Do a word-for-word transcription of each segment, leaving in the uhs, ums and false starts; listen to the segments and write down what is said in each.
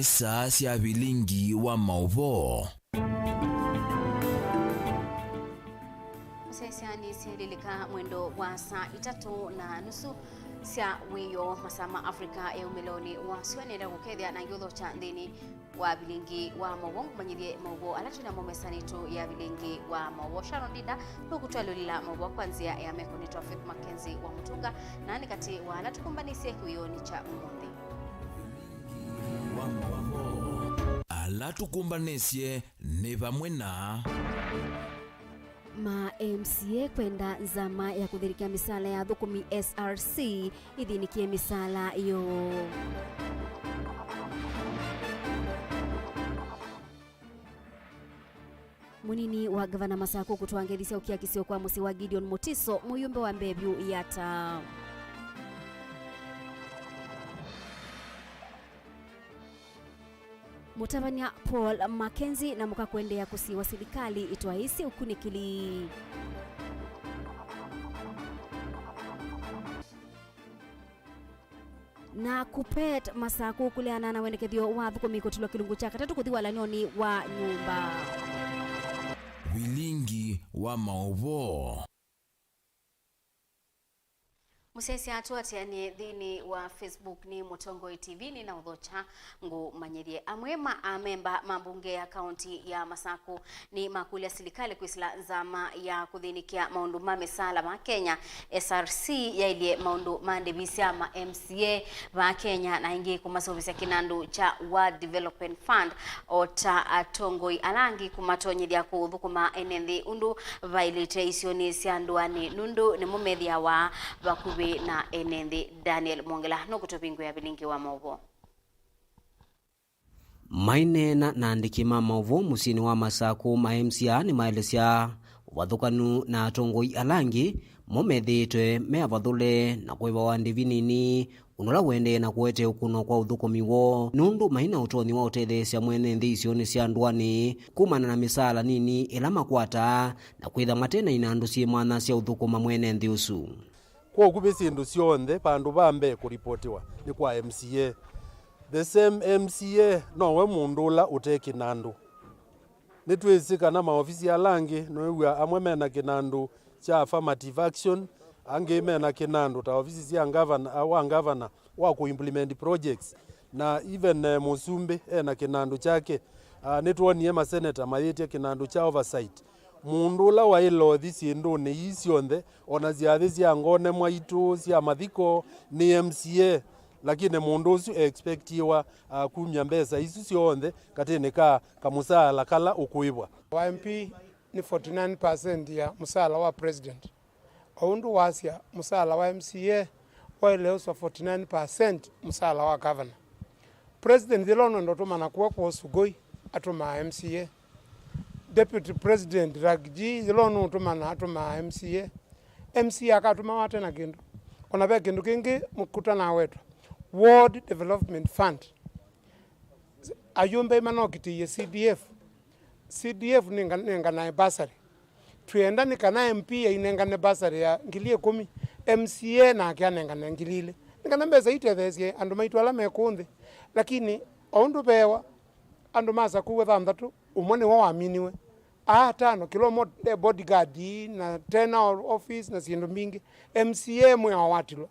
Saa sya vilingi wa maũvoo. Mũsyaĩĩsya nĩsyelilika mwendo wa saa itatũ na nusu sya wĩoo, masaa ma Africa ya umĩlonĩ wa syũa. Nĩenda kũkethya na ngĩũthokya nthĩnĩ wa vilingi wa maũvoo, ngũmanyĩthye maũvoo ala twĩ namo mesanĩ yitũ ya vilingi wa maũvoo. Sharon Ndinda nũkũtwalũlila maũvoo kwa nzĩa ya meko. Nĩtwa Faith Mackenzie wa Mũtunga, na nĩ katĩ wa ala tũkũmbanĩsye kĩwĩonĩ kya ũmũnthĩ. Ala tũkũmbanĩsye nĩ vamwe na. Ma M C A kwenda nzama ya kũthĩnĩkya mĩsaala ya athũkũmi S R C ithĩnĩkĩe mĩsaala yoo. Mũnini wa ngavana Masakũ kũtwaa ngethi sya ũkiakisyo kwa mũsyĩ wa Gideon Mutiso, mũyũmbe wa mbee vyũ Yatta. Mũtavany'a Paul Mackenzie na mũka kũendeea kũsiĩwa silikalĩ ĩtwaĩĩsye ũkunĩkĩli. Na Kuppet Masakũ kũleana na wendekethyo wa athũkũmi kũtilwa kĩlungu kya katatũ kũthi walany'onĩ wa nyũmba. Vilingi wa maũvoo. Mũsyaĩĩsya tũatĩanĩe nthĩnĩ wa Facebook nĩ Mũtongoi T V, nĩnaũthokya ngũmanyĩthye. Amwe ma amemba ma mbunge ya kaunti ya Masakũ nĩmakũlya silikalĩ kwĩsĩla nzama ya kũthĩnĩkĩa maũndũ ma mĩsaala va Kenya. S R C yaĩlye maũndũ ma ndĩvi sya ma M C A va Kenya, na ĩngĩ kũmaseũvĩsya kĩnandũ kya World Development Fund, o ta atongoi ala angĩ kũmatonyethya kũthũkũma ene nthĩ ũndũ vaĩlĩte isionĩ sya ndũanĩ, nũndũ nĩmo methĩawa vakuvĩ na ene nthĩ. Daniel Mwongela nũkũtũvingũĩa vilingi wa maũvoo. Maineena na andĩki ma maũvoo mũsyĩnĩ wa Masakũ, ma M C A nĩmaelesya ũvathũkanu na atongoi ala angĩ, mo methĩĩtwe me avathũle na kũĩvawa ndĩvi nini, ũndũ ũla ũendee na kũete ũkũno kwa ũthũkũmi woo, nũndũ mai na ũtonyi wa ũtetheesya mwene nthĩ isionĩ sya ndũanĩ kumana na mĩsaala nini ĩla makwataa na kwĩtha mate na inandũ syĩ mwanya sya ũthũkũma mwene nthĩ ũsu. Kwa ũkuvĩ syĩndũ syonthe, vandũ va mbee kũripotiwa nĩ kwa M C A. The same M C A nowe mũndũ ũla ũte kĩnandũ. Nĩtwĩsĩ kana maovisi ala angĩ, nĩwĩw'a amwe mena kĩnandũ kya affirmative action, angĩ mena kĩnandũ ta ovisi sya ngavana, wa ngavana wa kũ implement projects, na even, eh, mũsumbĩ ena kĩnandũ kyake. Ah, nĩtwonie maseneta mayĩtya kĩnandũ kya oversight. Mũndũ ũla waĩle ũthi syĩndũnĩ ii syonthe, o na syathĩ sya ngone mwaitũ, sya mathiko, nĩ M C A, lakini mũndũ ũsu e expectiwa, ah, kumya mbesa isu syonthe katĩnĩ ka kamũsaala kala ũkũĩvwa. Wa M P nĩ forty nine percent ya mũsaala wa president. O ũndũ wasya, mũsaala wa M C A waĩle ũswa forty nine percent mũsaala wa governor. President yĩla ũnenda ũtũmana kũa kwa Sugoi, atũmaa M C A. Deputy President Rigiji yĩla ũnũũtũmana, atũmaa M C A. M C A akatũmawa ate na kĩndũ. O na ve kĩndũ kĩngĩ mũkutano wetwa Ward Development Fund. Ayũmbe manokitĩie C D F. C D F nĩnga-, nenganae bursary. Twĩenda nĩ kana M P ainengane bursary ya ngili ĩkũmi, M C A nake anengane ngili ilĩ. Nĩ kana mbesa itetheesye andũ maitũ ala me kũũ nthĩ. Lakini o ũndũ veewa andũ ma Masakũ thanthatũ, ũmwe nĩwe waminiwe. Aa atano, kĩla ũmwe nde bodyguard na tena office na syĩndũ mbingĩ. M C A mwĩao watilwa.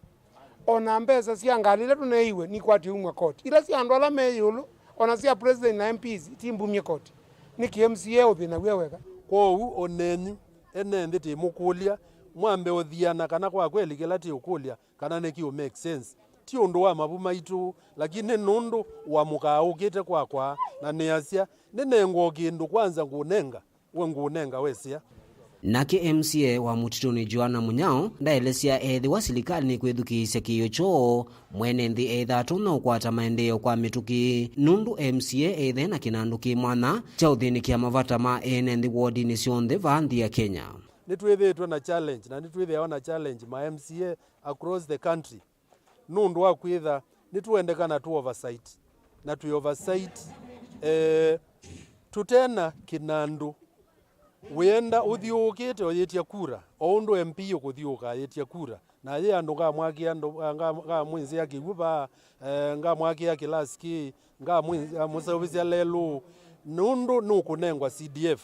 O na mbesa sya ngalĩ ila tũneeiwe nikwatĩe umw'a koti. Ila sya andũ ala me ĩũlũ, o na sya president na M Ps, itimbumye koti. Nĩkĩ M C A ũthĩna w'e weka? Kwoou o nenyu ene nthĩ tĩmũkũlya, mwambe ũthiana kana kwa kweli kĩla tĩũkũlya kana nĩkĩ ũ make sense. Ti ũndũ wa mavu maitũ, lakini nĩ nũndũ ũamũkaa ũkĩte kwakwa, na nĩasya, nĩnengwa o kĩndũ kwanza ngũnenga. We ngũnenga wesĩa. Nake M C A wa Mũtitũnĩ Joanna Mũnyao ndaelesya ethĩwa silikalĩ nĩkwĩthukĩĩsya kĩĩo kyoo, mwene nthĩ eĩtha atonya ũkwata maendeeo kwa mĩtũkĩ, nũndũ M C A eĩthe na kĩnandũ kĩ mwanya kya ũthĩnĩkĩa mavata ma ene nthĩ wodinĩ syonthe vaa nthĩ ya Kenya. Nĩtwĩthĩĩtwe na challenge, na nĩtwĩthĩawa na challenge ma M C A across the country. Nũndũ wa kwĩtha nĩtũendekana tũ oversight, na twĩ oversight, eh, tũtena kĩnandũ. Wĩenda ũthiũũkĩte ũyĩtya kura, o ũndũ M P ũkũthiũũka ayĩtya kura, Na yĩ andũ ngamwakĩa ndũ, nga-, ngamwĩnzĩa kĩw'ũ vaa, eh, ngamwakĩa kĩlasiki, ngamwĩ-, ngamũseũvĩsya lelũ, nũndũ nũkũnengwa C D F.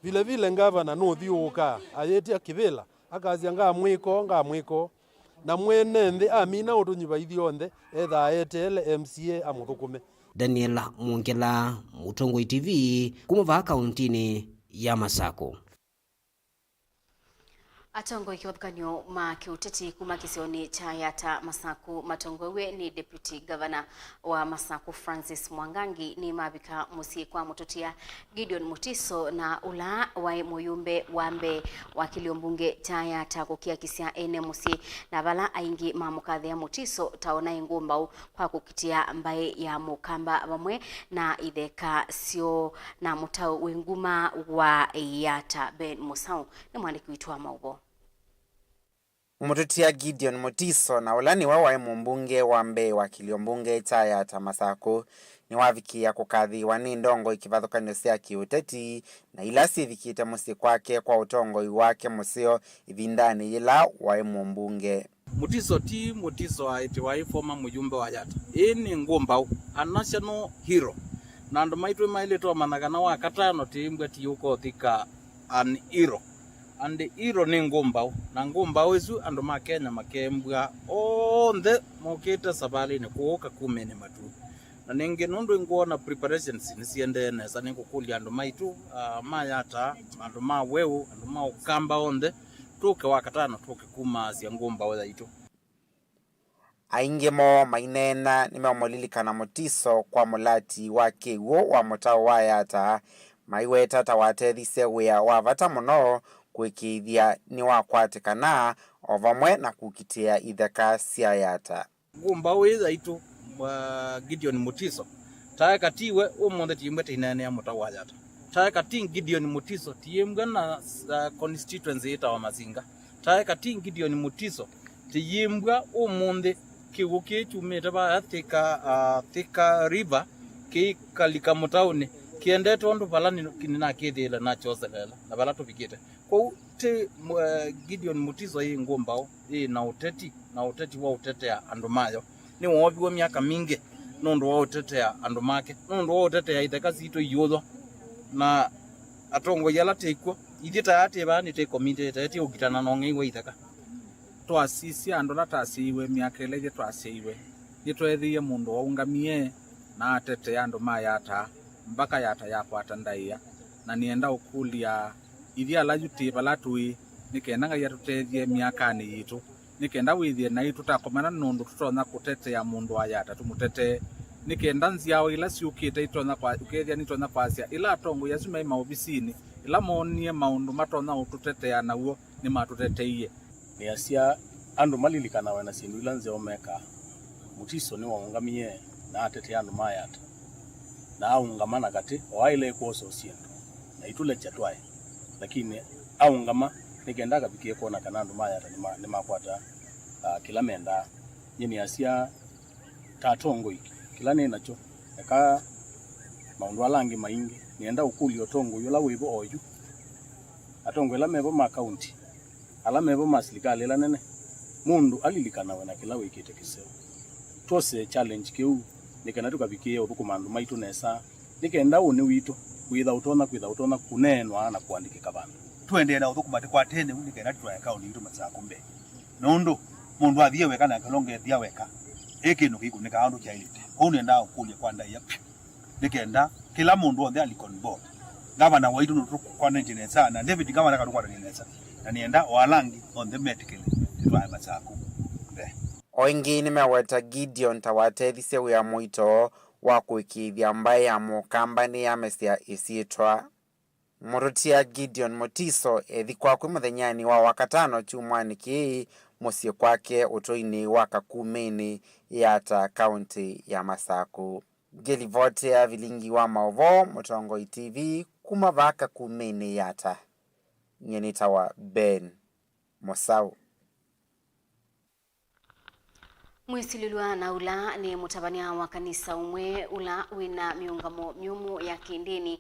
Vile vile ngavana nũthyũũkaa ayĩtya kĩvĩla, akasya, "Ngamwĩko, ngamwĩko." Na mwene nthĩ amina ũtũnyuva ithyonthe, ethaa eteele M C A amũthũkũme. Daniel Mwongela, Mũtongoi T V, kuma vaa kauntinĩ ya Masakũ. Atongoi kĩvathũkany'o ma kĩũteti kuma kĩsionĩ kya Yatta Masakũ matongoew'e nĩ Deputy Governor wa Masakũ Francis Mwangangi nĩmavika mũsyĩ kwa mũtũtia Gideon Mutiso, na ũla waĩ mũyumbe wa mbee wa kĩlio mbunge kya Yatta kũkiakisya ene mũsyĩ, na vala aingĩ mamũkathĩa Mutiso ta ũnaĩ ngũmbaũ kwa kũkitĩa mbaĩ ya Mũkamba vamwe na itheka syoo na mũtaũ wĩ nguma wa Yatta. Ben Mũsaũ nĩ mwandĩki witũ wa maũvoo. Mũtũtia Gideon Mutiso, na ũla nĩwe waĩ mũmbunge wa mbee wa kĩlio mbunge kya Yatta Masakũ, nĩwavikĩĩa kũkathĩĩwa nĩ ndongoi kĩvathũkany'o sya kĩũteti na ila syĩvikĩte mũsyĩ kwake kwa ũtongoi wake mũseo ĩvindanĩ yĩla waĩ mũmbunge. Mutiso ti Mutiso aĩtĩ waĩ former mũyumbe wa Yatta. Ĩĩ nĩ ngũmbaũ. A national hero. Na andũ maitũ maĩlĩte ũmanya kana Wakatano tĩĩmbwa tĩyũka ũthika an hero. And hero nĩ ngũmbaũ. Na ngũmbaũ ĩsu andũ ma Kenya makembwa onthe mokĩte savalĩnĩ kũũka kumĩnĩ matu. Na nĩngĩ nũndũ ngwona preparations nĩsiendee nesa, nĩngũkũlya andũ maitũ, ah, ma Yatta, andũ ma Weũ, andũ ma Ũkamba onthe, tũke Wakatano tũke kumaasya ngũmbaũ yaitũ. Aingĩ moo maineena nĩmeũmũlilikana Mutiso kwa mũlati wa kĩw'ũ wa mũtaũ wa Yatta, maiweta ta watethisye wĩa wa vata mũno kũĩkĩĩthya nĩwakwatĩkana, o vamwe na kũkitĩa itheka sya Yatta. Ngũmbaũ ĩĩ yaitũ, mwa Gideon Mutiso, taeka tiwe ũmũnthĩ tiimbwe tĩineenea mũtaũ wa Yatta. Taeka ti Gideon Mutiso tiimbwa na, uh, constituency ĩtawa Masinga. Taeka ti Gideon Mutiso tiimbwa ũmũnthĩ kĩw'ũ kĩĩ kyumĩte vaya Thika, uh, Thika River kĩikalika mũtaũnĩ kĩendete ũndũ vala nĩ-, nĩnakĩthĩĩle nakyoselela na vala tũvikĩte. Kwoou ti, uh, Gideon Mutiso ĩ ngũmbaũ ĩ na ũteti, na ũteti wa ũtetea andũ mayo. Nĩwooviwe myaka mingĩ nũndũ wa ũtetea andũ make, nũndũ wa ũtetea itheka sitũ iyũthwa. Na atongoi ala tĩkw'o, ithyĩ ta aa twĩ vaa nĩtwĩkomitĩte tĩ ũkitana na ũng'ei wa itheka. Twasisya andũ ala twasyaiwe myaka ĩla ithyĩ twasyaiwe, nĩtweethĩie mũndũ waũngamie na atetea andũ ma Yatta, mbaka Yatta yakwata ndaĩa. Na nĩenda ũkũlya ithyĩ ala yu twĩ vala tũĩ, nĩ kenda Ngai atũtethye myakanĩ yitũ, nĩ kenda wĩthĩe naĩ tũtakomana nũndũ tũtonya kũtetea mũndũ wa Yatta tũmũtetee, nĩ kenda nzyawa ila syũkĩte itonya kwa-, ũkethĩa nitonya kwasya ĩla atongoi asu maĩ maovisinĩ, ĩla moonie maũndũ matonya ũtũtetea naw'o nĩmatũteteie. Nĩasya andũ malilikanawe na syĩndũ ila nzeo mekaa. Mutiso nĩwaũngamie na atetea andũ ma Yatta, na aũngama na katĩ, o aĩle kwosa syĩndũ, na itũlekya twae, lakini aũngama nĩ kenda akavikĩe kwona kana andũ ma Yatta nĩma-, nĩmakwata, ah, kĩla mendaa. Nyie nĩasya ta atongoi, kĩla nĩ nakyo, eka maũndũ ala angĩ maingĩ, nĩenda ũkũlya ũtongoi ũla wĩvo oyu, atongoi ala mevo ma kaunti, ala mevo ma silikalĩ ĩla nene, mũndũ alilikanawe na kĩla wĩkĩte kĩseo. Twose challenge kĩu nĩ kana tũkavikĩe ũthũkũma andũ maitũ nesa, nĩ kenda ũnĩ witũ wĩtha ũtonya kwĩtha ũtonya kũneenwa na kũandĩkĩka vandũ. Tũendee na ũthũkũma tũkwatene ũu nĩ kenda tũtwae kaũntĩ yitũ Masakũ mbee. Nũndũ mũndũ athiĩ weka nake ũla ũngĩ ethĩa weka, ĩ kĩndũ kĩikũnĩkaa ũndũ kyaĩlĩte. Kwoou nĩendaa ũkũlya kwa ndaĩa vyũ. Nĩ kenda kĩla mũndũ onthe alick on board. Ngavana waitũ nũtũkwanĩtye nesa, na David Gavana akatũkwanĩtye nesa, na nĩenda o ala angĩ onthe metĩkĩle tũtwae Masakũ mbee. O ĩngĩ nĩmeweta Gideon ta watethisye wĩa mũito wa kũĩkĩĩthya mbaĩ ya Mũkamba nĩyamesya ĩsyĩtwa. Mũtũtia Gideon Mutiso ethikwa kwĩ mũthenyanĩ wa Wakatano kyumwanĩ kĩĩ mũsyĩ kwake ũtũinĩ wa Kakumĩnĩ, Yatta, kaũntĩ ya Masakũ. Ngĩlivotea vilingi wa maũvoo Mũtongoi T V kuma vaa Kakumĩnĩ, Yatta, nyie nĩtawa Ben Mũsaũ. Mwĩsilĩlw'a na ũla nĩ mũtavany'a wa kanisa ũmwe ũla wĩna mĩũngamo myũmũ ya kĩndĩni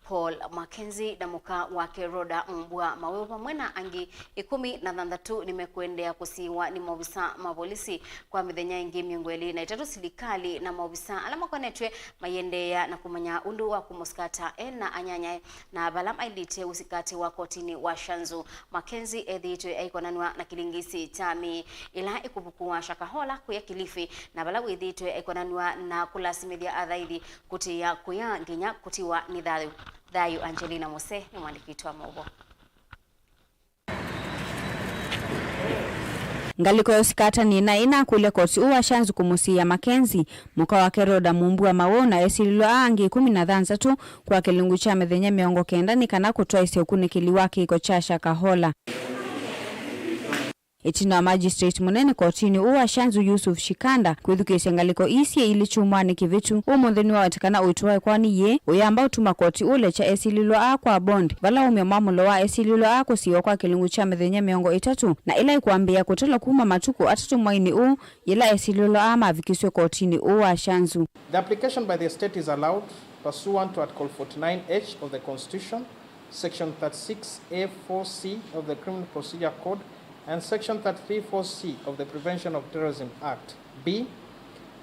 Paul Mackenzie na mũka wake Rhoda Mumbua Maweo vamwe na angĩ ĩkũmi na thanthatũ nĩmekũendeea kũsiĩwa nĩ maovisa ma volisi kwa mĩthenya ĩngĩ mĩongo ĩlĩ na ĩtatũ, silikalĩ na maovisa ala makonetw'e maiendeea na kũmanya ũndũ wa kũmũsikata e na anyanyae na vala mailĩte ũsikatĩwa kotinĩ wa Shanzu. Mackenzie ethĩĩtwe aikonanw'a na kĩlingisi kya mĩĩ ĩla ĩkũvukũwa Shakahola kũya Kilifi, na vala wĩthĩĩtwe aikonanw'a na kũlasimĩthya athaithi kũtĩĩa kũya nginya kũtiwa nĩ thayũ. Thayũ Angelina Mose nĩ mwandĩki witũ wa maũvoo. Ngalĩko ya ũsikatani na ĩnakũlya koti ũũ wa Shanzu kũmũsiĩa Mackenzie, mũka wake Rhoda Mumbua Maweo na esilĩlwa aa angĩ ĩkũmi na thanthatũ kwa kĩlungu kya mĩthenya mĩongo kenda nĩ kana kũtwaĩsya ũkunĩkĩli wa kĩko kya Shakahola. Ĩtina wa magistrate mũnene kotinĩ ũũ wa Shanzu Yusuf Shikanda kwĩthukĩĩsya ngalĩko ii syĩ ilĩ kyumwanĩ kĩvĩtu, ũmũnthĩ nĩwaweta kana ũito wa ĩkoani yĩĩ ũyamba ũtuma koti ũlekya esilĩlwa aa kwa bond, vala waumya mwamũlo wa esilĩlwa aa kũsiĩwa kwa kĩlungu kya mĩthenya mĩongo ĩtatũ, na ĩla ĩkwambĩĩa kũtalwa kuma matukũ atatũ mweinĩ ũũ yĩla esilĩlwa aa mavikisw'e kotinĩ ũũ wa Shanzu. The application by the state is allowed pursuant to Article forty-nine H of the Constitution, Section thirty-six A four C of the Criminal Procedure Code and Section thirty-three four C of the Prevention of Terrorism Act. B,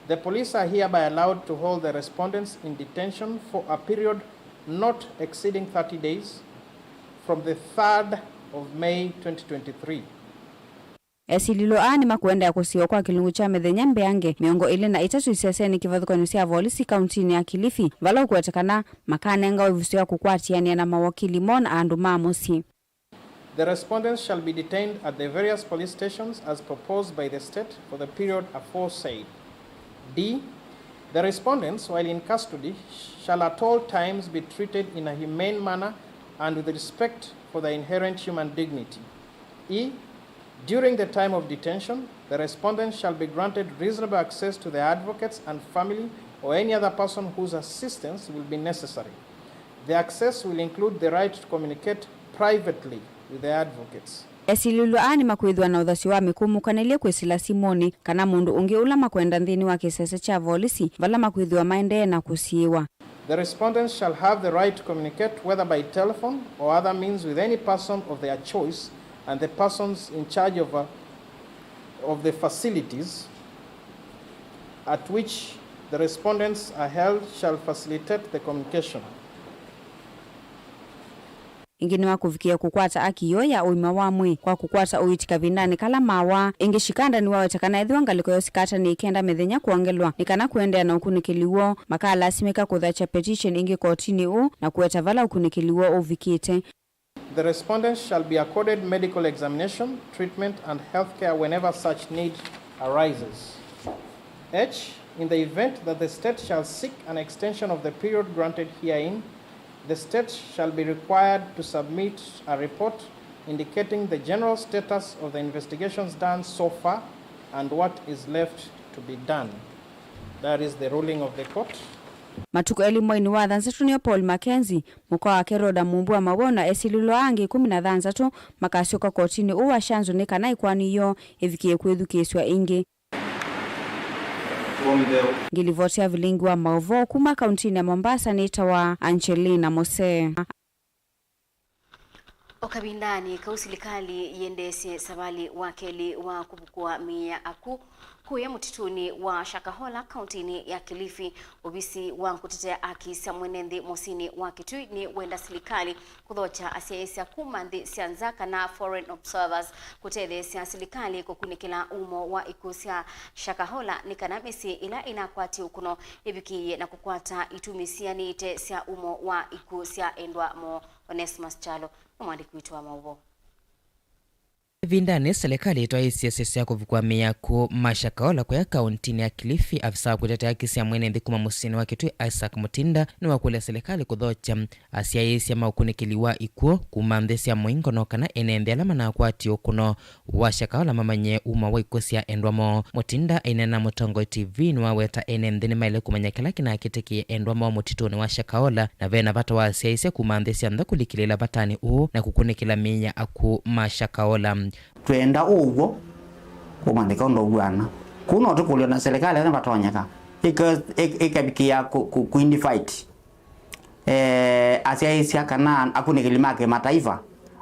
the police are hereby allowed to hold the respondents in detention for a period not exceeding thirty days from the third of May twenty twenty-three. Esilĩlwa aa nĩmakũendeea kũsiĩwa kwa kĩlungu kya mĩthenya mbeange mĩongo ĩlĩ na ĩtatũ isesenĩ kĩvathũkany'o sya volisi kauntinĩ ya Kilifi, vala ũkũwetekana makanengawa ĩvuso ya kũkwatĩanĩa na mawakili moo na andũ ma mũsyĩ. The respondents shall be detained at the various police stations as proposed by the state for the period aforesaid. D, the respondents, while in custody, shall at all times be treated in a humane manner and with respect for their inherent human dignity. E, during the time of detention, the respondents shall be granted reasonable access to their advocates and family or any other person whose assistance will be necessary. The access will include the right to communicate privately with their advocates. Esilĩlwa aa nĩmakwĩthĩwa na ũthasyo wa mĩkũmũkanĩlye kwĩsĩla simũnĩ kana mũndũ ũngĩ ũla makwenda nthĩnĩ wa kĩsese kya volisi vala makwĩthĩwa maendee na kũsiĩwa. The respondents shall have the right to communicate whether by telephone or other means with any person of their choice, and the persons in charge of, uh, of the facilities at which the respondents are held shall facilitate the communication. Ĩngĩ nĩ wa kũvikĩa kũkwata aki yoo ya ũima wa mwĩĩ kwa kũkwata ũiiti kavindanĩ kala mawaa. Ĩngĩ Shikanda nĩwaweta kana ethĩwa ngalĩko ya ũsikatani ĩkenda mĩthenya kwongelwa nĩ kana kũendeea na ũkunĩkĩli woo, makalasimĩka kũthakya petition ĩngĩ kotinĩ ũũ na kũweta vala ũkunĩkĩli woo ũvikĩte. The respondents shall be accorded medical examination, treatment, and healthcare whenever such need arises. H, in the event that the state shall seek an extension of the period granted herein, the state shall be required to submit a report indicating the general status of the investigations done so far and what is left to be done. That is the ruling of the court. Matukũ elĩ mweinĩ wa thanthatũ nĩo Paul Mackenzie, mũka wake Rhoda Mumbua Maweo na esilĩlwa angĩ ĩkũmi na thanthatũ makasyoka kotinĩ ũũ wa Shanzu nĩ kana ĩkoani yoo ĩvikĩe kwĩthukĩĩsw'a ĩngĩ. Ngilivoti ya vilingi wa maũvoo kuma kauntinĩ ya Mombasa nĩtawa Angelina Mose. O kavindanĩ kau, silikalĩ yĩendeesye savalĩ wa kelĩ wa kũvukũa mĩĩ ya akw'ũ kũya mũtitũnĩ wa Shakahola, kauntinĩ ya Kilifi. Ovisi wa kũtetea aki sya mwene nthĩ mũsyĩnĩ wa Kitui nĩwenda silikalĩ kũthokya asyaĩĩsya kuma nthĩ sya nza kana foreign observers kũtetheesya silikalĩ kũkunĩkĩla umo wa ikw'ũ sya Shakahola nĩ kana mĩsyĩ ĩla ĩnakwatie ũkũno ĩvikĩĩe na kũkwata itumi sianĩte sya umo wa ikw'ũ sya endwa moo. Onesmus Kyalo nĩ mwandĩki witũ wa maũvoo. Ĩvindanĩ silikalĩ ĩtwaĩĩsye sya kũvukũa mĩĩ ya akw'ũ ma Shakahola kũya kauntinĩ ya Kilifi, avisa wa kũtetea aki sya mwene nthĩ kuma mũsyĩnĩ wa Kitui Isaac Mutinda nĩwakũlya silikalĩ kũthokya asyaĩĩsya ma ũkunĩkĩli wa ikw'ũ kuma nthĩ sya mũingo no kana ene nthĩ ala manakwatie ũkũno wa Shakahola mamanye uma wa ikw'ũ sya endwa moo. Mutinda aineena na Mũtongoi T V nĩwaweta ene nthĩ nĩmaĩle kũmanya kĩla kĩnakĩtĩkĩe endwa moo mũtitũnĩ wa Shakahola, na ve na vata wa asyaĩĩsya kuma nthĩ sya nza kũlikĩlĩĩla vatanĩ ũũ na kũkunĩkĩla mĩĩ ya akw'ũ ma Shakahola. Twenda ũw'o kũmanyĩka ũndũ ũw'ana. Kũu no tũkũlyo na silikalĩ nĩvatonyeka ĩka-, ĩka-, ĩkavikĩa kũ-, kũ-, kũ-invite eh, asyaĩĩsya kana akunĩkĩli ma kĩmataifa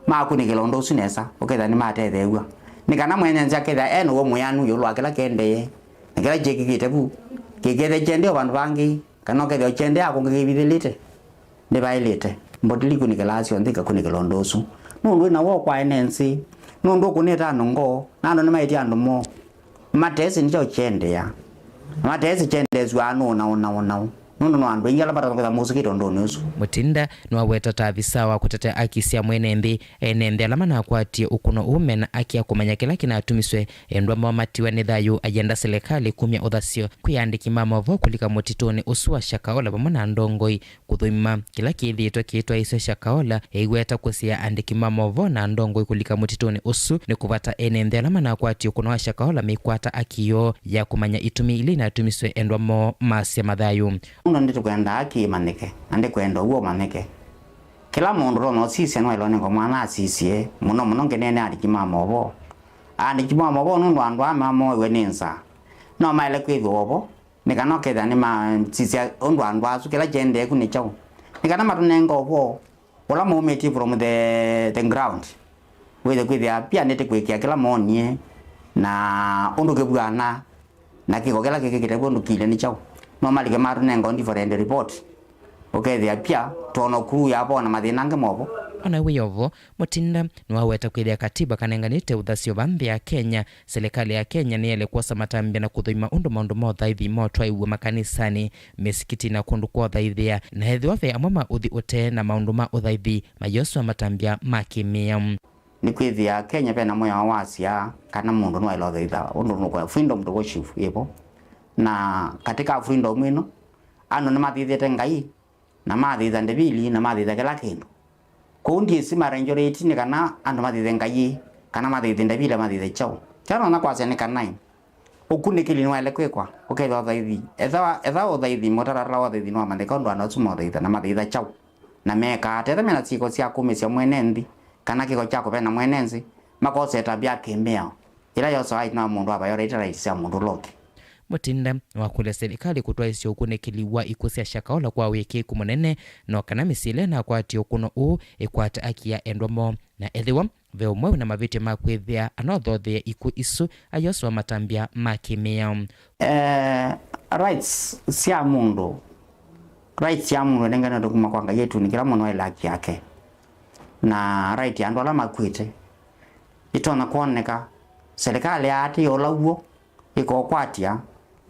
makunĩkĩla ũndũ ũsu nesa, ũkethĩa nĩmatetheew'a. Nĩ kana mwene nzĩ akethĩa e na ũw'o mwĩanu ĩũlũ wa kĩla kĩendee, na kĩla kyĩkĩkĩte vu kĩkethĩa kyendee o vandũ vangĩ, kana ũkethĩa kyendee kũngĩ kĩvithĩlĩte. Nĩvaĩlĩte mbotili ikunĩkĩlaa syonthe ikakunĩkĩla ũndũ ũsu, nũndũ wĩ na woo kwa ene nzĩ, nũndũ ũkũnĩte andũ ngoo, na andũ nĩmaĩtye andũ moo. Matesĩ nĩ kyaũ kyendeea. Matesĩ kyendeesw'aa nũũ na ũnaũ naũ, nũndũ no andũ aingĩ ala matakwĩtha mosũkĩte ũndũnĩ ũsu. Mutinda nĩwaweta ta avisa wa kũtetea aki sya mwene nthĩ, ene nthĩ ala manakwatie ũkũno ũũ mena aki ya kũmanya kĩla kĩnatumiswe endwa moo matiwa nĩ thayũ, ayenda silikalĩ kumya ũthasyo kwĩ aandĩki ma maũvoo kũlika mũtitũnĩ ũsu wa Shakahola vamwe na ndongoi kũthũima kĩla kĩthĩĩtwe kĩitwaĩĩsya Shakahola, ĩiweta kũsĩĩa aandĩki ma maũvoo na ndongoi kũlika mũtitũnĩ ũsu. Nĩ kũvata ene nthĩ ala manakwatie ũkũno wa Shakahola meikwata aki yoo ya kũmanya itumi ila inatumiswe endwa moo masya mathayũ. Nũndũ nĩtũkwenda aki ĩmanyĩke, na ndĩkwenda ũw'o ũmanyĩke. Kĩla mũndũ ũtonya ũsisya nĩwaĩlwe nĩ ngomwana asisye, mũno mũno ngĩneena aandĩki ma maũvoo. Aandĩki ma maũvoo nũndũ andũ aa mamoiwe nĩ nzaa, no maĩle kwĩthĩwa ovo. Nĩ kana ũkethĩa nĩmasisya ũndũ andũ asu kĩla kyendeeku nĩ kyaũ, nĩ kana matũnenge ũvoo ũla maumĩtye from the, the ground. Wĩthĩe kwĩthĩa pia nĩtĩkwĩkĩa kĩla moonie na ũndũ kĩvw'ana na kĩko kĩla kĩkĩkĩte kw'o ndũkilye nĩ kyaũ. No malike matũnenga different report, ũkethĩa pia twono kuu yavoo na mathĩna angĩ movo. Ona wĩ ovo, Mutinda nĩwaweta kwĩthĩa katiba kanenganĩte ũthasyo va nthĩ ya Kenya. Silikalĩ ya Kenya nĩyaĩle kwosa matambya na kũthũima ũndũ maũndũ ma ũthaithi motwaĩw'e makanisanĩ, mĩsikiti na kũndũ kwa ũthaithĩa, na ethĩwa ve amwe ma ũthi ũtee na maũndũ ma ũthaithi mayoswa matambya ma kĩmĩao. Nĩkwĩthĩa Kenya vena mwĩao wasya kana mũndũ nĩwaĩle ũthaitha ũndũ nũkwenda, freedom to worship ĩvo, na katika freedom ĩno andũ nĩmathĩthĩte Ngai na mathĩtha ndevili, na mathĩtha kĩla kĩndũ. Kwoou ndyĩsĩ marengyorĩti nĩ kana andũ mathĩthe Ngai, kana mathĩthe ndevili, mathĩthe kyaũ. Kĩla nonya kwasya nĩ kana ũkunĩkĩli nĩwaĩle kwĩkwa, ũkethĩa ũthaithi. Etha, etha ũthaithi, mũtalatala wa ũthaithi nĩwamanyĩka ũndũ andũ asu maũthaitha, na mathĩtha kyaũ, na mekaa ata. Etha mena syĩko sya kũmĩsya mwene nthĩ, kana kĩko kya kũvena mwene nthĩ, makosa ĩtambya ya kĩmĩao ĩla yosawa ĩtina wa mũndũ wa violate rights sya mũndũ ũla ũngĩ. Mutinda nĩwakũlya silikalĩ kũtwaĩsya ũkunĩkĩli wa ikw'ũ sya Shakahola kwa wĩkĩĩku mũnene, no kana mĩsyĩ ĩla ĩnakwatie ũkũno ũũ ĩkwate aki ya endwa moo, na ethĩwa ve ũmwe wĩna mavĩtyo ma kwĩthĩa anothothea ikw'ũ isu ayoswa matambya ma kĩmĩao. Eh, rights sya mũndũ, rights sya mũndũ ĩnenganĩtwe kuma kwa Ngai ĩtunĩ, kĩla mũndũ aĩle haki yake, na right ya andũ ala makwĩte ĩtonya kwoneka. Silikalĩ yaatĩĩa ũla w'o ĩkokwatya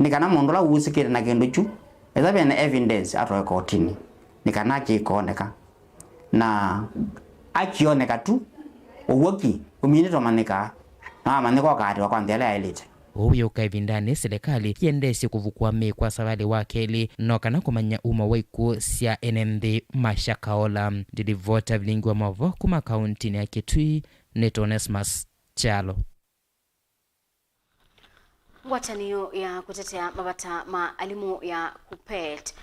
nĩ kana mũndũ ũla ũusĩkĩte na kĩndũ kyu, ethĩwa ve na evidence, atwae kotinĩ nĩ kana kĩkooneka. Na akĩoneka tu, ũw'o ki ũminĩtwe ũmanyĩkaa, na wamanyĩka ũkaatĩwa kwa nthĩ ĩla yaĩlĩte. Ũu wĩũka ĩvindanĩ silikalĩ yĩendeesye kũvukũa mĩĩ kwa savalĩ wa kelĩ, no kana kũmanya umo wa ikw'ũ sya ene nthĩ ma Shakahola. Ndilivota vilingi wa maũvoo kuma kauntinĩ ya Kitui, nĩtwa Onesmus Kyalo. Ngwatanĩo ya kũtetea mavata ma alimũ ya KUPPET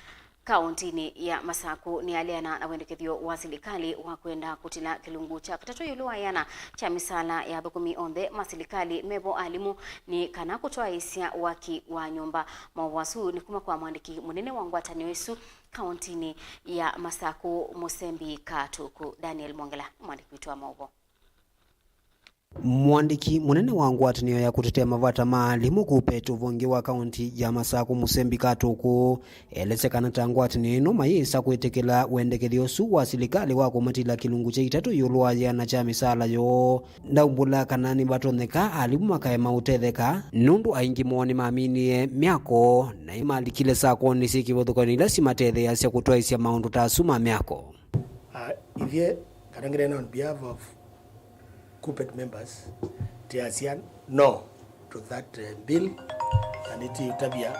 kaũntĩnĩ ya Masaku nĩyaleana na wendekethyo wa silikalĩ wa kwenda kũtila kĩlungu kya katatũ ĩũlũ wa ĩana kya mĩsaala ya athũkũmi onthe ma silikalĩ mevo alimũ nĩ kana kũtwaĩĩsya waki wa nyũmba. Maũvoo asu nĩ kuma kwa mwandĩki mũnene wa ngwatanĩo ĩsu kaũntĩnĩ ya Masaku, Mũsembi Katuku. Daniel Mwongela nĩ mwandĩki witũ wa maũvoo. Mũandĩki mũnene wa ngwatanĩo ya kũtetea mavata ma alimũ KUPPET ũvonge wa kaũntĩ ya Masaku, Mũsembi Katuku, elesya kana ta ngwatanĩo ĩno mayĩsa kwĩtĩkĩla wendekethyo ũsu wa silikalĩ wa kũmatila kĩlungu kya itatũ ĩũlũ wa yĩana kya mĩsaala yoo. Ndaumbũla kana nĩvatonyeka alimũ makaema ũtetheka, nũndũ aingĩ moo nĩmaminie myako na nĩmalikile sakonĩ syĩ kĩvathũkany'o ila simatetheeasya kũtwaĩsya maũndũ ta asu ma myako. Uh, ithyĩ, kana ngĩneena on behalf of KUPPET members, tĩasya no to that, uh, bill, na nĩtĩũtavya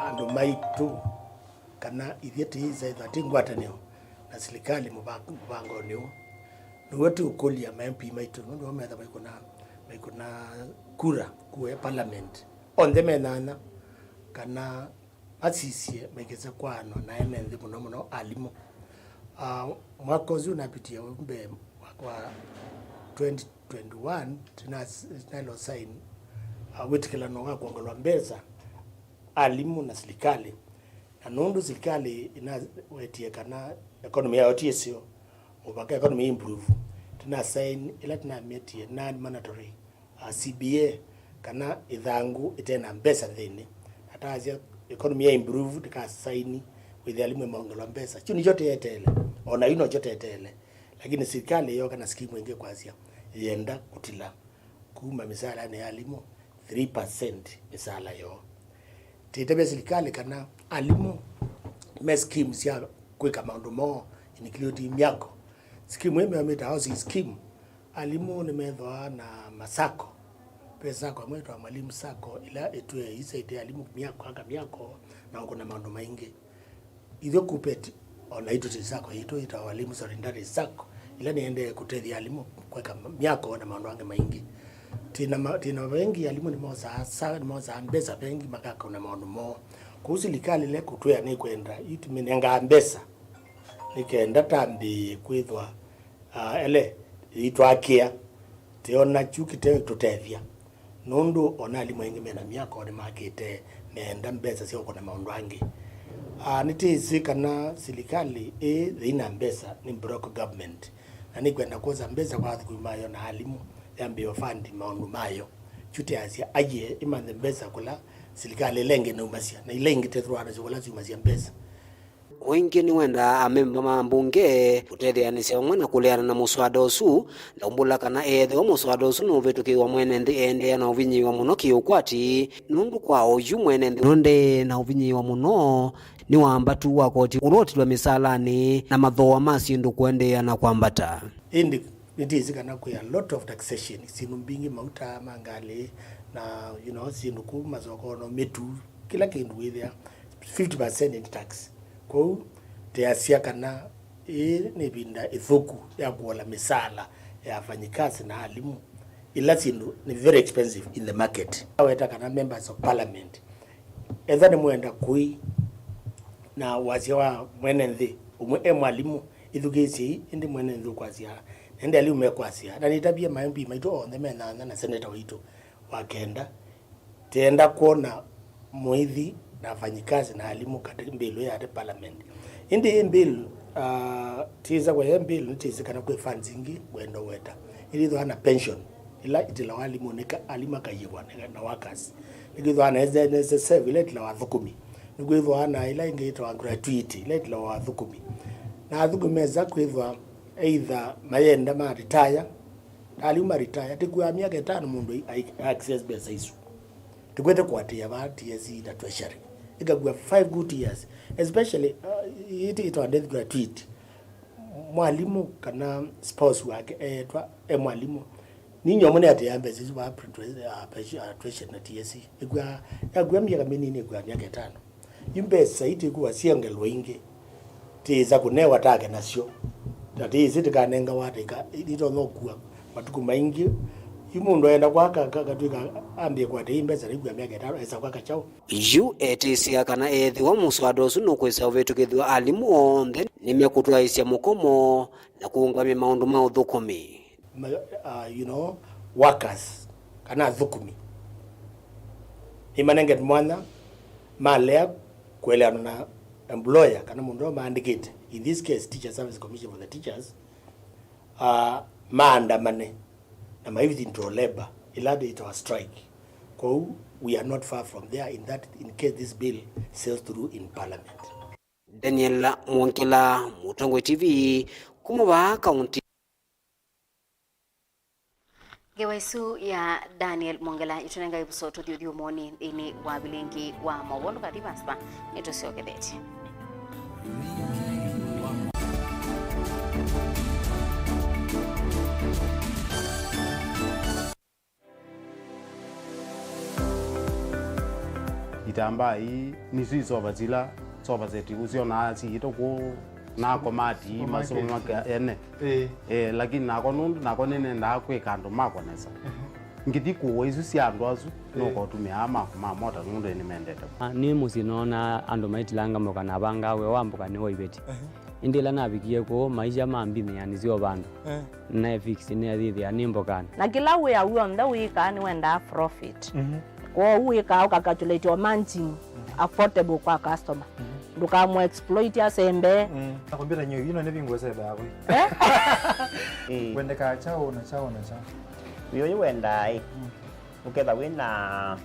andũ maitũ kana ithyĩ tĩĩsa ĩthwa tĩ ngwatanĩo na silikalĩ mũva-, mũvangonĩ ũũ. Nĩw'o tĩũkũlya ma M P maitũ, nũndũ o metha maikũna, maikũna kura kũe parliament, onthe me nyanya, kana masisye maikĩse kwaano na ene nthĩ, mũno mũno alimũ. Ah, mwaka ũsu ũnapitie mbee, mwaka wa twenty twenty-one, tũna-, tũnaĩle ũsaini, ah, wĩtĩkĩlano wa kwongolwa mbesa alimũ na silikalĩ. Na nũndũ silikalĩ ĩnawetie kana economy yayo ti ĩseo, mũvaka economy improve, tũnasaini, ĩla tũnametie non-monetary, uh, C B A, kana ĩthangũ ĩte na mbesa nthĩnĩ. Na taasya economy ya improve, tũkasaini wĩthĩa alimũ maongelwa mbesa. Kyu nĩkyo tũyeteele, o na yu nokyo tweteele. Lakini silikalĩ yooka na scheme ĩngĩ kwasya yenda kũtila kuma mĩsaalanĩ ya alimũ three percent mĩsaala yoo. Tĩtavya silikalĩ kana alimũ me scheme sya kwĩka maũndũ moo, including myako. Scheme ĩmwe mĩtawa housing scheme. Alimũ nĩmethĩawa na masako. Ve sako ĩmwe ĩtawa Mwalimu Sacco, ĩla ĩtwĩe ĩsaidia alimũ myako, aka myako, na ũkũna maũndũ maingĩ. Ithyĩ KUPPET, o naitũ twĩ sako yitũ yĩtawa Walimu Solidarity Sacco, ĩla nĩendee kũtethya alimũ kwĩka myako na maũndũ angĩ maingĩ. Twĩ na ma-, twĩ na vengi, alimũ nĩmosaa sa-, nĩmosaa mbesa vengi makaka na maũndũ moo. Kwoou silikalĩ ĩla ĩkũtwĩa nĩkwenda, ĩtũmĩnengaa mbesa nĩ kenda tambĩĩe kwĩthwa, ah, ele, yĩitwakĩa. Tĩona kyu kĩte tũtethya, nũndũ o na alimũ aingĩ me na myako nĩmakĩte meenda mbesa sya ũkũna maũndũ angĩ. Ah, nĩtĩsĩ kana silikalĩ ĩĩ yĩna mbesa nĩ broke government, na nĩkwenda kwosa mbesa kwa athũkũmi mayo na alimũ, yambĩĩe fund maũndũ mayo. Kyu tĩasya, aiee, ĩmanthe mbesa kũla silikalĩ ĩla ĩngĩ naumasya, na ila ingĩ tethĩwa nasyo kũla syumasya mbesa. O ĩngĩ nĩwendaa amemba ma mbunge kũtetheanĩsya vamwe na kũleana na mũswada ũsu, ndaumbũla kana eethĩwa mũswada ũsu nũvĩtũkĩĩwa mwene nthĩ eendeea na ũvinyĩĩwa mũno kĩũkwati, nũndũ kwa oyu mwene nthĩ ũndee na ũvinyĩĩwa mũno nĩ wambatu wa koti ũla ũtilwe mĩsalanĩ na mathooa ma syĩndũ kũendeea na kwambata. Ĩndĩ nĩtĩsĩ kana kwĩ a lot of taxation, syĩndũ mbingĩ, mauta ma ngalĩ, na, you know, syĩndũ kũu masokono, mĩtu, kĩla kĩndũ wĩthĩa fifty percent nĩ tax. Kwoou tĩasya kana ĩĩ nĩ ĩvinda ĩthũku ya kũola mĩsaala ya afanyikazi na alimũ, ila syĩndũ nĩ very expensive in the market. Aweta kana members of parliament, ethwa nĩmwenda kũi na wasya wa mwene nthĩ, ũmwe e mwalimũ, ĩthukĩĩsyei, ĩndĩ mwene nthĩ ũkwasya, na ĩndĩ alimũ mekwasya, na nĩtavye ma M P maitũ onthe me nyanya na seneta waitũ wa kenda, tĩenda kwona mũithi na afanyikazi na alimũ katĩ bill ĩĩ yatĩ parliament. Ĩndĩ ĩ bill, ah, tĩĩsa kwa ĩ bill, nĩtĩsĩ kana kwĩ funds ingĩ ngwenda ũweta. Ĩndĩ ĩthwa na pension, ĩla ĩtilawa alimũ nĩ ka-, alimũ akaiĩvwa na, na workers. Nĩkwĩthwa na N S S F ĩla ĩtilawa athũkũmi. Nĩkwĩthwa na ĩla ĩngĩ ĩtawa gratuity, ĩla ĩtilawa athũkũmi. Na athũkũmi mesa kwĩthwa either mayenda ma retire, alimũ ma retire, tĩkuaa myaka ĩtano mũndũ ai-, ai-, access mbesa isu. Tũkwete kũatĩĩa vaa T S C na Treasury. Ĩkakuwa five good years, especially, uh, ĩtĩ ĩtawa death gratuity. Mwalimũ kana spouse wake eetwa e mwalimũ, ninyie ũmwe nĩatĩĩa mbesa isu vaa pre-, uh, Treasury na T S C. Ĩkuwa, yakuwa myaka mĩnini, ĩkuwa myaka ĩtano. Yu mbesa ii tĩkuwa syongelwe ingĩ, tĩĩsa kũnewa take nasyo, na tĩĩsĩ tĩkanengawa ata ika-, nitonya ũkua matukũ maingĩ. Yu mũndũ aenda kwaka, ka-, katwĩka ambĩe kũatĩĩa mbesa, naikuwa myaka ĩtano, esa kwaka kyaũ? Yu etĩsya kana ethĩwa mũswada ũsu nũkwĩsa ũvĩtũkĩthw'a, alimũ onthe nĩmekũtwaĩsya mũkomo na kũũngamya maũndũ ma ũthũkũmi. Ma-, uh, you know, workers, kana athũkũmi, nĩmanengetwe mwanya malea kũeleana na employer kana mũndũ ũla maandĩkĩte, in this case, Teacher Service Commission for the teachers, uh, maandamane na maithi into labor, ĩla yĩtawa strike. Kwoou, we are not far from there in that, in case this bill sails through in parliament. Daniel Mwongela, Mũtongoi T V, kuma vaa kaunti. Ngewa ĩsu ya Daniel Mwongela ĩtũnengae ĩvuso tũthiũthiũmũnĩ nthĩnĩ wa vilingi wa maũvoo. Ndũkathi vasa, nĩtũsyokethetye. Itambaa ii nĩsyo isova sila sova seti ũsyonaa siĩtwe kũu na komati masoma ene. Ĩĩ. Eh, lakini nakwa nũndũ nakwa nĩnendaa kwĩka andũ makwa nesa. Ngĩthi kũũa isu sya andũ asu, nũkotũmĩaa makwa ma mota nũndũ nĩmendete. Ah, nĩ mũsyĩ noonaa andũ maitilanga mboka na avangaa wĩa wa mboka nĩ wa iveti. Ĩndĩ ĩla navikie kũu, maisha mambinĩanĩsye o vandũ. Eh. Naefix nĩethĩthĩa nĩ mbokanĩ. Na kĩla wĩa w'onthe wĩkaa nĩwendaa profit. Mhm. Kwoou wĩkaa ũkacalculate o margin affordable kwa customer. Mhm. Ndũkamũ exploit asembe. Mm. Na kompyuta nyo ino nĩ vingu sebe hapo. Eh? Ĩĩ. Wendekaa chao na chao na chao. Wĩ ũyũ wendaa ĩ. Mm. Ũketha wĩ na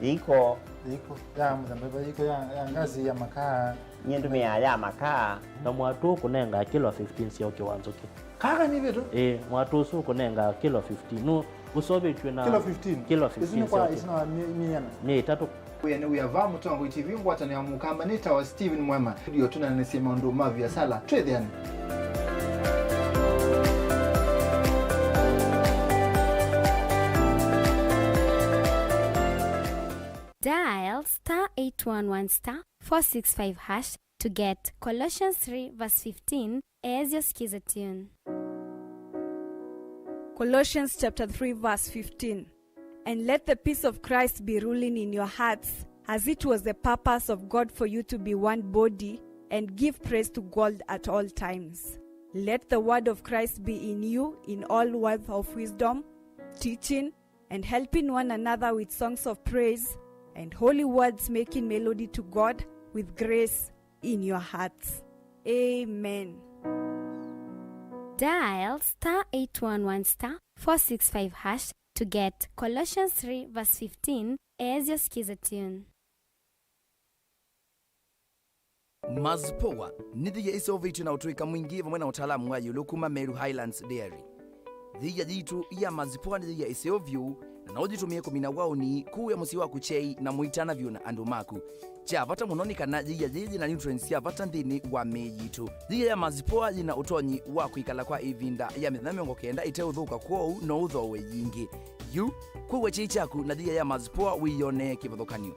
yĩiko. Yĩiko ya mũthemba, yĩiko ya, ya ngazi ya makaa. Nyie ndũmĩaa ya makaa. Na mwatũ ũkũnengaa kilo fifteen sya ũkĩ wa nzũkĩ. Kaka nĩ vitu? Ĩĩ, mwatũ ũsu ũkũnengaa kilo fifteen. Nũ ũseũvĩtw'e na kilo fifteen? Kilo fifteen. Isu nĩ kwa, isu na mi-, miana? Mia itatũ. Wĩa nĩ wĩa va Mũtongoi T V ngwatanĩo ya Mũkamba nĩ tawa Steven Mwema. Ndio tũnanĩsye maũndũ ma viasala. Twĩthĩane. Dial star eight one one star four six five hash to get Colossians three verse fifteen as your skiza tune. Colossians chapter three verse fifteen. And let the peace of Christ be ruling in your hearts, as it was the purpose of God for you to be one body, and give praise to God at all times. Let the word of Christ be in you in all words of wisdom, teaching, and helping one another with songs of praise and holy words, making melody to God with grace in your hearts. Amen. Dial star eight one one star four six five hash to get Colossians three verse fifteen as your skiza tune. Mazpoa nĩ thĩia ĩseũvĩtw'e na ũtũĩka mwingĩ vamwe na ũtaalamu wa ĩũlũ kuma Meru Highlands Dairy. Thĩia yitũ ya Mazpoa nĩ thĩia ĩseũ vyũ, na no ũyĩtũmĩe kũmina waũni, kũĩa mũsyĩ waku kyei, na mũitana vyũ na andũ maku. Kya vata mũno nĩ kana thĩia yĩĩ yĩ na nutrients sya vata nthĩnĩ wa mĩĩ yitũ. Thĩia ya Mazpoa yĩ na ũtonyi wa kwĩkala kwa ĩvinda ya mĩthenya mĩongo kenda ĩteũthũka, kwoou no ũthooe yingĩ. Yu, kũĩa kyei kyaku na thĩia ya Mazpoa wĩyonee kĩvathũkany'o.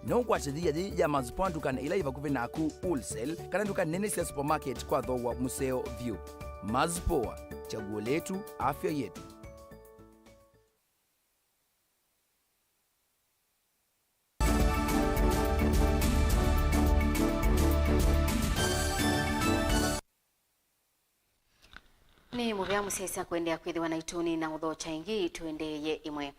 No ũkwate thĩia yĩĩ ya Mazpoa ndukanĩ ila yĩ vakuvĩ naku, wholesale, kana nduka nene sya supermarket kwa thooa mũseo vyũ. Mazpoa, chaguo letu, afya yetu. Nĩ mũvea mũsyaĩĩsya kũendeea kwĩthĩwa naitũ. Nĩ na ũthokya ĩngĩ, tũendeeye ĩmwe.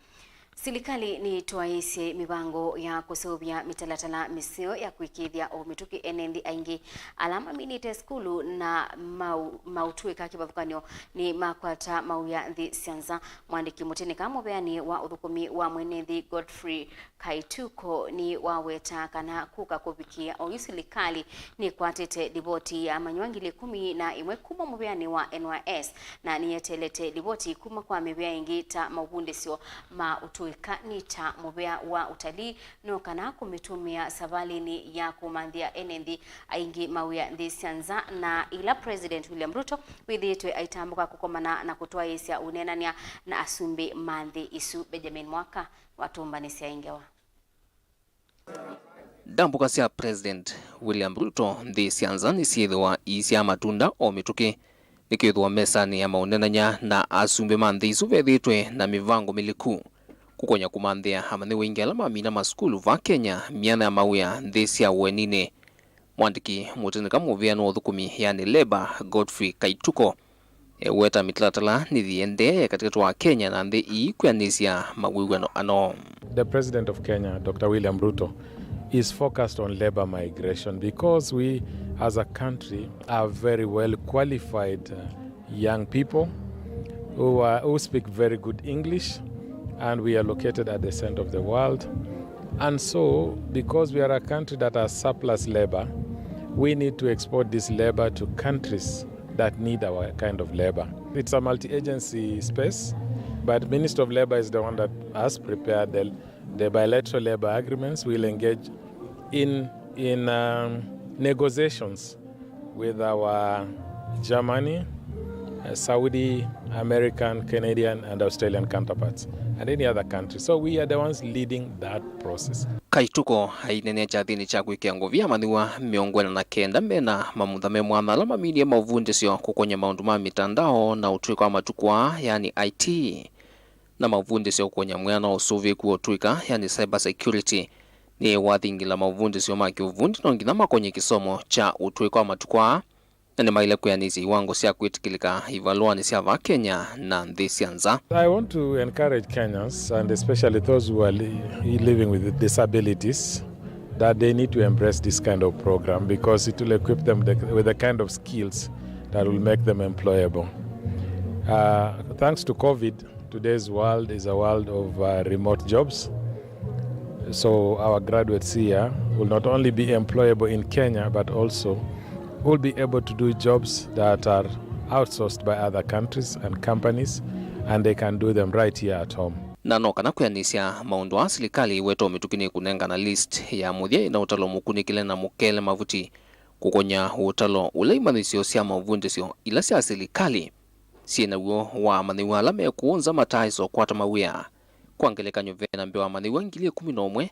Silikalĩ nĩtwaĩĩsye mĩvango ya kũseũvya mĩtalatala mĩseo ya kũĩkĩĩthya o mĩtũkĩ ene nthĩ aingĩ ala maminĩte sukulu na mau-, maũtũĩka kĩvathũkany'o nĩmakwata mawĩa nthĩ sya nza. Mwandĩki mũtĩnĩka mũveanĩ wa ũthũkũmi wa mwene nthĩ Godfrey Kaituko nĩwawetaa kana kũka kũvikĩĩa oyu silikalĩ nĩkwatĩte livoti ya amanyĩw'a ngili ĩkũmi na ĩmwe kuma mũveanĩ wa N Y S, na nĩyeteelete livoti kuma kwa mĩvea ĩngĩ ta maũvundĩsyo ma ũtũĩka nĩ ta mũvea wa ũtalii, no kana kũmĩtũmĩa savalĩnĩ ya kũmanthĩa ene nthĩ aingĩ mawĩa nthĩ sya nza, na ĩla President William Ruto wĩthĩĩtwe aitambũka kũkomana na kũtwaĩĩsya ũneenany'a na asumbĩ ma nthĩ isu. Benjamin Mwaka watũmbanĩsya ĩ ngewa. Ndambũka sya President William Ruto nthĩ sya nza nĩsyĩthĩwa iisyaa matunda o mĩtũkĩ, nĩkwĩthĩwa mesanĩ ya maũneenany'a na asumbĩ ma nthĩ isu vethĩĩtwe na mĩvango mĩlĩku kũkonya kũmanthĩa amanyĩw'a aingĩ ala mamina masukulu va Kenya myanya ya mawĩa nthĩ sya ũeninĩ. Mwandĩki mũtĩnĩka mũvĩanĩ wa ũthũkũmi, yaani Labour, Godfrey Kaituko, eweta mĩtalatala nĩyĩendee katĩkatĩ wa Kenya na nthĩ ii kwĩanĩsya mawĩw'ano ano. The President of Kenya, Doctor William Ruto, is focused on labor migration because we as a country are very well qualified, uh, young people who are, who speak very good English, and we are located at the center of the world. And so, because we are a country that has surplus labor, we need to export this labor to countries that need our kind of labor. It's a multi-agency space, but Ministry of Labor is the one that has prepared the, the bilateral labor agreements. We'll engage in, in, um, negotiations with our Germany, uh, Saudi, American, Canadian, and Australian counterparts, and any other country. So we are the ones leading that process. Kaituko aineenea kyathĩnĩ kya kwĩkĩa ngũvi amanyĩw'a mĩongo ĩna na kenda me na mamutha me mwanya ala maminie maũvundĩsyo kũkonya maũndũ ma mĩtandao na ũtũĩka wa matukũ aa, yaani I T, na maũvundĩsyo kũkonya mwĩana wa ũsũvĩĩku wa ũtũĩka, yaani cyber security. Nĩwathingĩla maũvundĩsyo ma kĩũvundi no nginya makonye kĩsomo kya ũtũĩka wa matukũ aa, na nĩmaĩle kwĩanĩsya iwango sya kwĩtĩkĩlĩka ivalũanĩ sya vaa Kenya na nthĩ sya nza. I want to encourage Kenyans, and especially those who are li-, living with disabilities, That they need to embrace this kind of program because it will equip them the, with the kind of skills that will make them employable. Uh, thanks to COVID, today's world is a world of uh, remote jobs. So our graduates here will not only be employable in Kenya, but also will be able to do jobs that are outsourced by other countries and companies, and they can do them right here at home. Na no kana kwĩanĩsya maũndũ aa, silikalĩ ĩwetwa mĩtũkĩ nĩkũnengana list ya mũthya ĩna ũtalo mũkunĩkĩle na mũkele mavuti kũkony'a ũtalo ũla imanyĩsyo sya mavundĩsyo ila sya silikalĩ syĩ naw'o wa amanyĩw'a ala me kũũ nza mataaĩsa ũkwata mawĩa. Kwa ngelekany'o, ve na mbee wa amanyĩw'a ngili ĩkũmi na ũmwe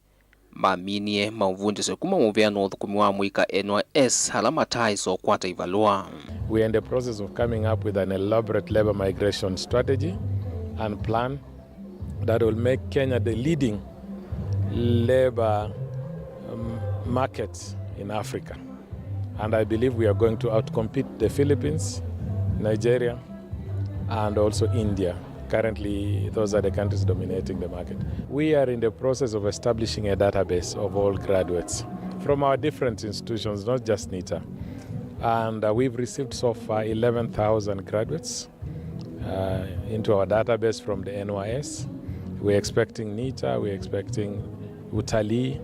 maminie maũvundĩsyo kuma mũvĩanĩ wa ũthũkũmi wa mũika N Y S ala mataaĩsa ũkwata ivalũa. We are in the process of coming up with an elaborate labor migration strategy and plan that will make Kenya the leading labor um, market in Africa. And I believe we are going to outcompete the Philippines, Nigeria, and also India. Currently, those are the countries dominating the market. We are in the process of establishing a database of all graduates from our different institutions, not just NITA. And uh, we've received so far eleven thousand graduates uh, into our database from the N Y S. We're expecting NITA, we're expecting Utalii,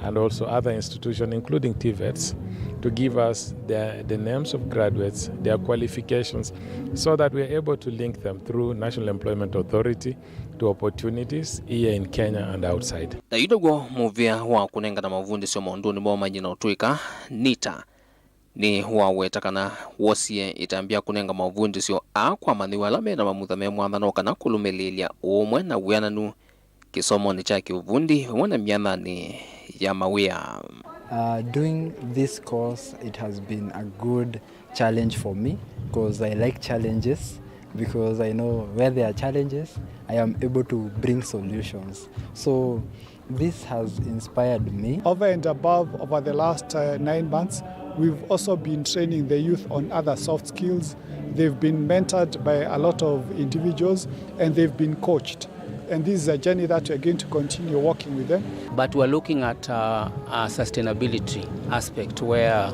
and also other institutions, including TVETs, to give us the, the names of graduates, their qualifications, so that we are able to link them through National Employment Authority to opportunities here in Kenya and outside. Na yu nĩw'o mũvĩa wa kũnengana mavundĩsyo maũndũnĩ moo manyina ũtw'ĩka NITA nĩ waweta kana wosie ĩtambya ya kũnenga mavundĩsyo aa kwa amanyĩw'a ala me na mamutha me mwanya no kana kũlũmĩlĩĩlya ũũmwe na wĩananu kĩsomonĩ kya kĩũvundi vamwe na myathanĩ ya mawĩa. Uh, doing this course, it has been a good challenge for me because I like challenges, because I know where there are challenges, I am able to bring solutions. So this has inspired me. Over and above, over the last uh, nine months, we've also been training the youth on other soft skills. They've been mentored by a lot of individuals and they've been coached. And this is a journey that we're going to continue working with them. But we're looking at uh, a sustainability aspect where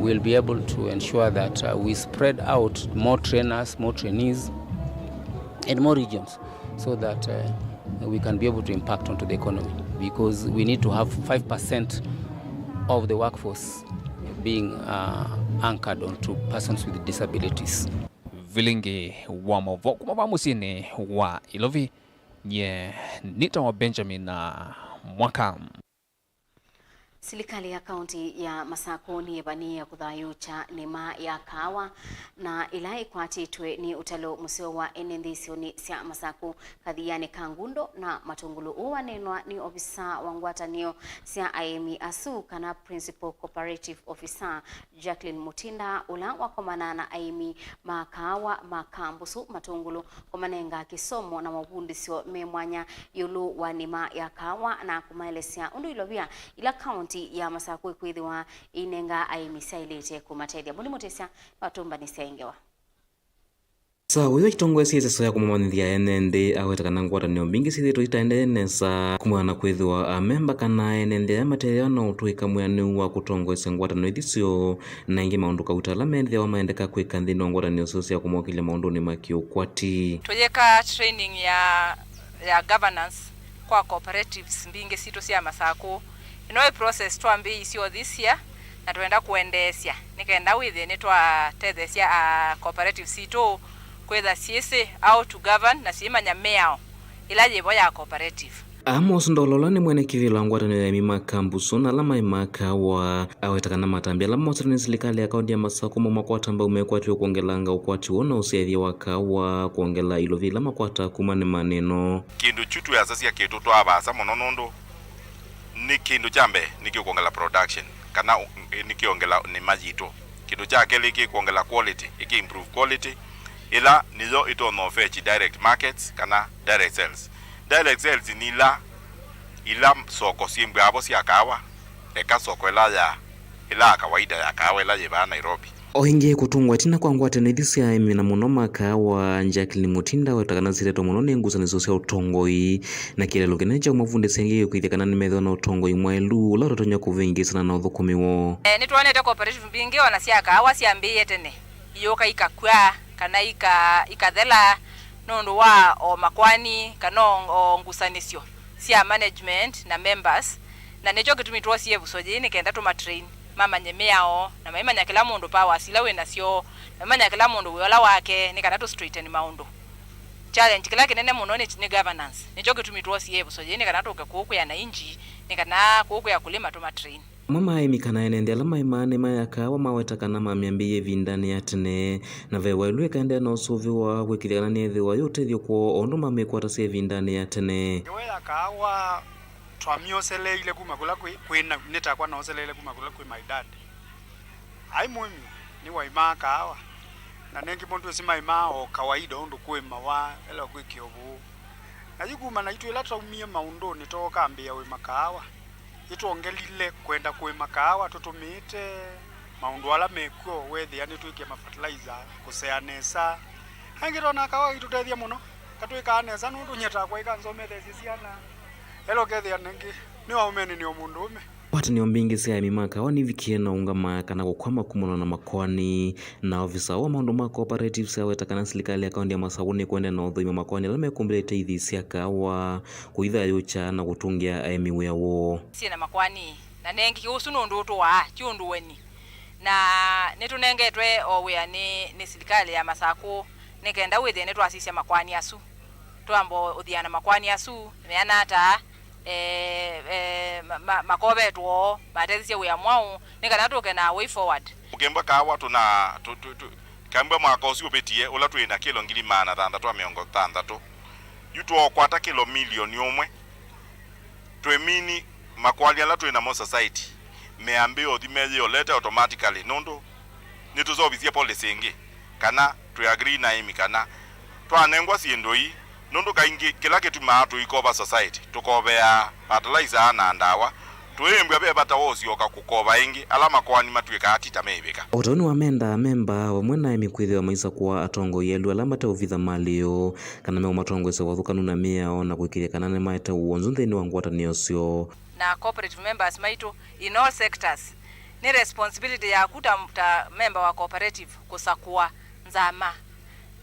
we'll be able to ensure that uh, we spread out more trainers, more trainees, and more regions so that uh, we can be able to impact onto the economy, because we need to have five percent of the workforce being uh, anchored onto persons with disabilities. Vilingi wa maũvoo kuma va mũsyĩnĩ wa Ilovi, nye nĩtawa Benjamin uh, Mwaka. Silikalĩ ya kaunti ya Masakũ nĩyĩvanĩĩe kũthayũũkya nĩma ya kaawa na ĩla ĩkwatĩtwe nĩ ũtalo mũseo wa ene nthĩ isionĩ sya Masakũ, Kathianĩ ka Ngundo na Matũngũlũ. Ũũ waneenwa nĩ ovisaa wa ngwatanĩo sya aĩmi asu, kana Principal Cooperative Officer, Jacqueline Mutinda, ũla wakomana na aĩmi ma kaawa ma Kambusũ, Matũngũlũ, kũmanenga kĩsomo na mavundĩsyo me mwanya ĩũlũ wa nĩma ya kaawa na kũmaelesya ũndũ ilovia ila kaunti ya Masakũ ĩkwĩthĩwa ĩinenga aĩmi syaĩlĩte kũmatethya. Mũni Mũtĩsya nĩwatũmbanĩsya ĩ ngewa. Sa ũyũ atongoesye ĩseso ya kũmamanyĩthya ene nthĩ aweta kana ngwatanĩo mbingĩ syĩthĩĩtwe itaendee nesa kumana na kwĩthĩwa amemba kana ene nthĩ aya matetheewa no ũtũĩka mwĩanĩu wa kũtongoesya ngwatanĩo ithi syoo, na ĩngĩ maũndũ kauta ala methĩawa maendeka kwĩka nthĩnĩ wa ngwatanĩo syoo sya kũmokĩlya maũndũnĩ ma kĩũkwati. Tũyĩka training ya, ya governance kwa cooperatives mbingĩ sitũ sya Masakũ. Ĩno ĩ process twambĩĩisye o this year, na twenda kũendeesya nĩ kenda wĩthĩe nĩtwatetheesya a cooperative sitũ kwĩtha syĩsĩ how to govern na syĩmanya mĩao ĩla yĩvo ya cooperative. Amos Ndolola nĩ mwene kĩvĩla wa ngwatanĩo ya aĩmi ma Kambusũ na ala maĩ ma kaawa. Aweta kana matambya ala mosetwe nĩ silikalĩ ya kaunti ya Masakũ mo makwata mbau mekwatĩwe kwongelanga ũkwati woo na ũsyaĩthya wa kaawa, kwongela ilovi ila makwataa kuma nĩmanĩ ĩno. Kĩndũ kyu twĩasasya kĩtũtwaa vaasa mũno nũndũ nĩ kĩndũ kya mbee nĩkĩkwongela production kana ũ-, nĩkĩongela nĩma yitũ. Kĩndũ kya kelĩ kĩkwongela quality, ĩkĩ improve quality, ĩla nĩyo ĩtonya ũfetch direct markets kana direct sales. Direct sales nĩ ila, ila soko syĩmbwĩaa vo sya kaawa, eka soko ĩla ya, ĩla ya kawaida ya kaawa ĩla yĩ vaa Nairobi. O ĩngĩ kũtũngwa ĩtina kwa ngwatanĩo ithi sya aĩmi na mũno ma kaawa, Jacqueline Mutinda weta kana sitetwe mũno nĩ ngusanĩsyo sya ũtongoi na kĩeleelo kĩnene kya kũmavundĩsya ĩngĩ kwĩthĩa kana nĩmethĩwa na ũtongoi mwaĩlu ũla ũtatonya kũvĩngĩĩsana na ũthũkũmi woo. Eh, nĩtwonete cooperative mbingĩ ona sya kaawa syambĩĩe tene, iyũka ikakw'a kana ika-, ikathela nũndũ wa o makwani kana o, o ngusanĩsyo sya management na members, na nĩkyo kĩtumi twosie ĩvuso yĩĩ nĩ kenda tũmatrain, mamanye mĩao, na maimanya kĩla mũndũ powers ila wĩ nasyo, na maimanya kĩla mũndũ wĩ ola wake, nĩ kana tũ straighten maũndũ. Challenge kĩla kĩnene mũno nĩ, nĩ governance. Nĩkyo kĩtumi twosie ĩvuso yĩĩ nĩ kana tũke kũũ kwĩ ananchi, nĩ kana kũũ kwĩ akulima tũmatrain. Amwe ma aĩmi kana ene nthĩ ala maĩmaa nĩma ya kaawa maweta kana mamyambĩĩe ĩvindanĩ ya tene, na ve waĩlu ĩkaendeea na ũsũvĩwa kwĩkĩthya kana nĩyĩthĩwa yĩ ũtethyo kwoo o ũndũ mamĩkwatasya ĩvindanĩ ya tene. Ngewa ya kaawa twamyoseleile kuma kũla kwĩ, kwĩ na, nĩ takwa nooseleile kuma kũla kwĩ my dad. Aĩ mũĩmi nĩwaĩmaa kaawa, na nengĩ mo ndwĩsĩ maĩmaa o kawaida ũndũ kũĩmawa ela kwĩ kĩovũ. Na yu kuma naitũ ĩla twaumie maũndũnĩ twoka ambĩĩa ũĩma kaawa, ĩtwongelile kwenda kũĩma kaawa tũtũmĩĩte maũndũ ala mekw'o, weethĩa nĩtwĩkĩe mafertilizer, kũsea nesa. Aingĩ twonaa kaawa ĩitũtethya mũno, katwĩkaa nesa nũndũ nyie takwa ĩkanzometheesye syana. Ela ũkethĩa nengĩ nĩ waũmenĩ nĩ o mũndũũme. Ngwatanĩo mbingĩ sya aĩmi ma kaawa nivikie na ũngama kana kũkwama kumana na makoani, na ofisa wa maũndũ ma cooperatives aweta kana silikalĩ ya kaunti ya Masaku nĩkwenda na ũthũima makoani ala mekũmbĩlĩte ithi sya kaawa, kũithayũkya na kũtũngĩa aĩmi wĩa woo. Syĩ na makoani, na nengĩ ũsu nĩ ũndũ ũtũaa, ti ũndũ ũeni. Na nĩtũnengetwe o wĩa nĩ, nĩ silikalĩ ya Masaku nĩ kenda wĩthĩe nĩtwasisya makoani asu. Twamba ũthiana makoani asu meana ata, eh, eh, ma-, ma-, makovetwe oo, matethesye wĩa mwaũ, nĩ kana tũke na way forward. Ũkĩmbwa kaawa tũna, tũ-, tũ-, tũ-, kambwa mwaka ũsu ũvĩtie, ũla twĩ na kĩlo ngili maana thanthatũ na mĩongo thanthatũ. Yu twokwata kĩlo milioni ũmwe. Twĩmini makoani ala twĩ namo society, meambĩĩa ũthi meyĩolete automatically, nũndũ nĩtũseũvisye policy ĩngĩ, kana twĩ agree na aĩmi kana twanengwa syĩndũ ii, nũndũ kaingĩ kĩla kĩtumaa tũikova society, tũkoveaa fertilizer na ndawa, tũyĩmbw'a ve vata wa ũsyoka kũkova ĩngĩ, ala makoani matw'ĩkaa ti ta meĩvĩka. O ta ũu nĩwamenda amemba vamwe na aĩmi kwĩthĩwa maisakũa atongoi aĩlu ala mate ũvitha malĩo, kana meũmatongoesya ũvathũkanu na mĩao na kũĩkĩĩthya kana nĩmaete w'o nzũ nthĩnĩ wa ngwatanĩo syoo. Na cooperative members maitũ in all sectors, nĩ responsibility yaku ta, ta member wa cooperative kũsakũa nzama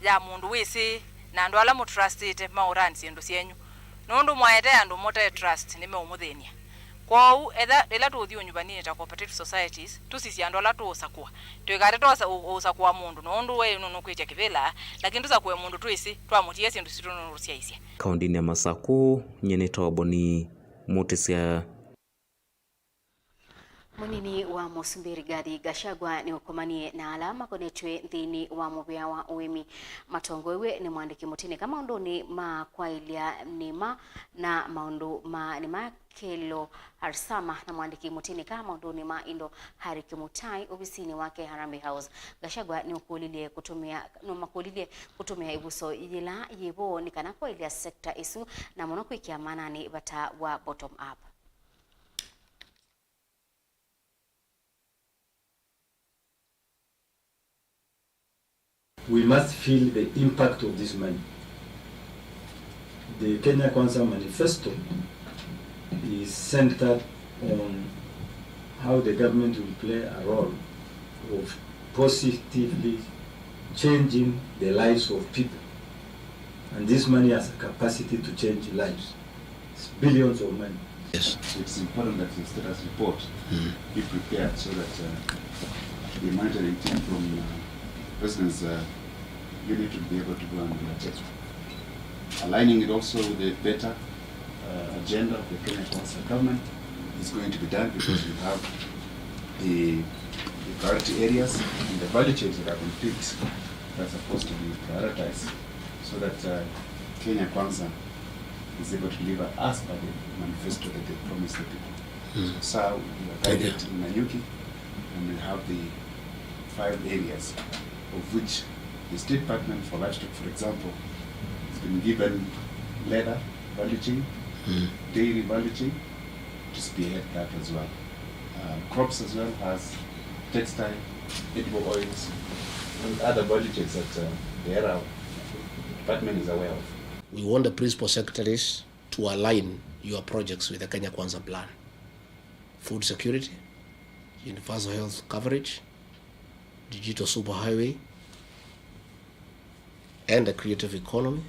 ya mũndũ wĩsĩ na andũ ala mũtrustĩte maũrani syĩndũ syenyu, nũndũ mwaete andũ mũte trust nĩmeũmũthĩny'a. Kwoou, etha, ĩla tũũthi ũnyuvaninĩ ta cooperative societies, tũsisye andũ ala tũũsakũa. Tũikate twosa ũ-, ũsakũa mũndũ nũndũ we nũnũkwĩtya kĩvĩla, lakini tũsakũe mũndũ twĩsĩ twamũtie syĩndũ sitũ nũnũsyaisye. Kaũndĩnĩ ya Masaku, nyie nĩ Toboni Mũtĩsya. Mũnini wa Mũsumbĩ Rigathi Gachagua nĩũkomanie na ala makonetw'e nthĩnĩ wa mũvĩa wa ũĩmi. Matongoew'e nĩ mwandĩki mũtĩnĩka maũndũnĩ ma kwaĩlya nĩma na maũndũ ma nĩma Kelo Arsama na mwandĩki mũtĩnĩka maũndũnĩ ma indo Harry Kimutai ovisinĩ wake Harambee House. Gachagua nĩũkũlilye kũtũmĩa, nũmakũlilye kũtũmĩa ĩvuso yĩla yĩvo nĩ kana kwaĩlya sekta ĩsu na mũno kwĩkĩa mananĩ vata wa bottom up. We must feel the impact of this money. The Kenya Kwanza Manifesto is centered on how the government will play a role of positively changing the lives of people. And this money has a capacity to change lives. It's billions of money. Yes. It's important that the status report be prepared so that, uh, the monitoring team from, uh, President's, uh, unit will be able to go and, uh, check. Aligning it also with the better, uh, agenda of the Kenya Kwanza government is going to be done because we have the, the priority areas and the value chains that have been picked that are supposed to be prioritized so that, uh, Kenya Kwanza is able to deliver as per the manifesto that they promised the people. So, we are guided in Nanyuki, and we have the five areas, of which the State Department for Livestock, for example, has been given leather value chain, dairy value chain, to spearhead that as well. Uh, crops as well as textile, edible oils, and other body checks that uh, the area department is aware of. We want the principal secretaries to align your projects with the Kenya Kwanza plan. Food security, universal health coverage, digital superhighway, and the creative economy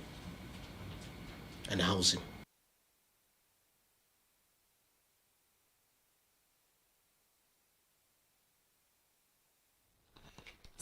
and housing.